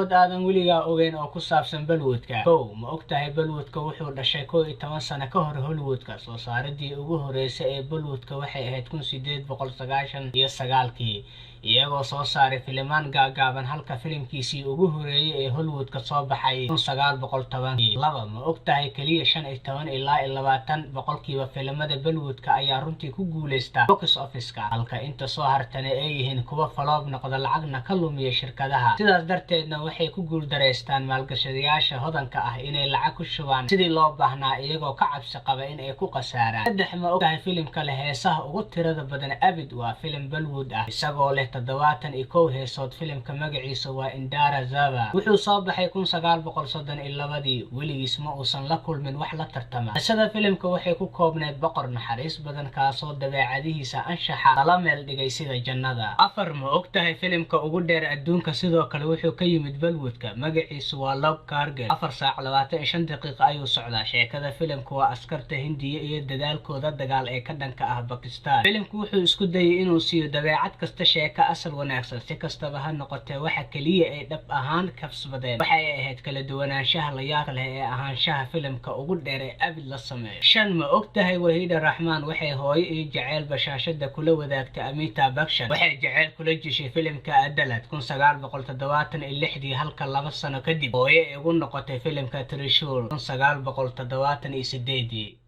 Arrimood aadan weligaa ogeyn oo ku saabsan Bollywoodka. Kow, ma ogtahay Bollywoodka wuxuu dhashay 11 sano ka hor Hollywoodka? Soo saaridii ugu horeysay ee Bollywoodka waxay ahayd 1899-kii, iyagoo soo saaray filimaan gaagaaban, halka filimkiisii ugu horeeyay ee Hollywoodka soo baxay 1910-kii. Laba, ma ogtahay keliya 15 ilaa 20% filimada Bollywoodka ayaa runtii ku guuleysta box office-ka, halka inta soo hartana ay yihiin kuwa flop noqda, lacagna ka lumiya shirkadaha? Sidaas darteedna waxay ku guuldareystaan maalgashadayaasha hodanka ah inay lacag ku shubaan sidii loo baahnaa, iyagoo ka cabsi qaba in ay ku khasaaraan. Saddex, ma ogtahay filimka leh heesaha ugu tirada badan abid waa filim Bollywood ah, isagoo leh 71 heesood? Filimka magaciisa waa Indira Zava, wuxuu soo baxay 1932. Weligiis ma uusan la kulmin wax la tartama. Qisada filimka waxay ku koobneyd boqor naxariis badan, kaasoo dabeecadihiisa anshaxa lala meel dhigay sida jannada. Afar, ma ogtahay filimka ugu dheer adduunka sidoo kale wuxuu ka yimid Bollywoodka? Magaciisu waa Love Kargil, 4 saac 25 daqiiqa ayuu socdaa. Sheekada filimka waa askarta Hindiya iyo dadaalkooda dagaal ee ka dhanka ah Bakistan. Filimku wuxuu isku dayay inuu siiyo dabeecad kasta sheeko asal wanaagsan. Si kastaba ha noqotee, waxa keliya ay dhab ahaan kasbadeen waxay ahayd kala duwanaanshaha layaabka leh ee ahaanshaha filimka ugu dheer ee abid la sameeyo. Shan, ma ogtahay Waheeda Raxmaan waxay hooyo iyo jaceyl bashaashada kula wadaagtay Amitabh Bachchan? Waxay jaceyl kula jishay filimka Adalad 1976-dii, halka 2 sano kadib hooyo ay ugu noqotay filimka Trishul 1978-dii.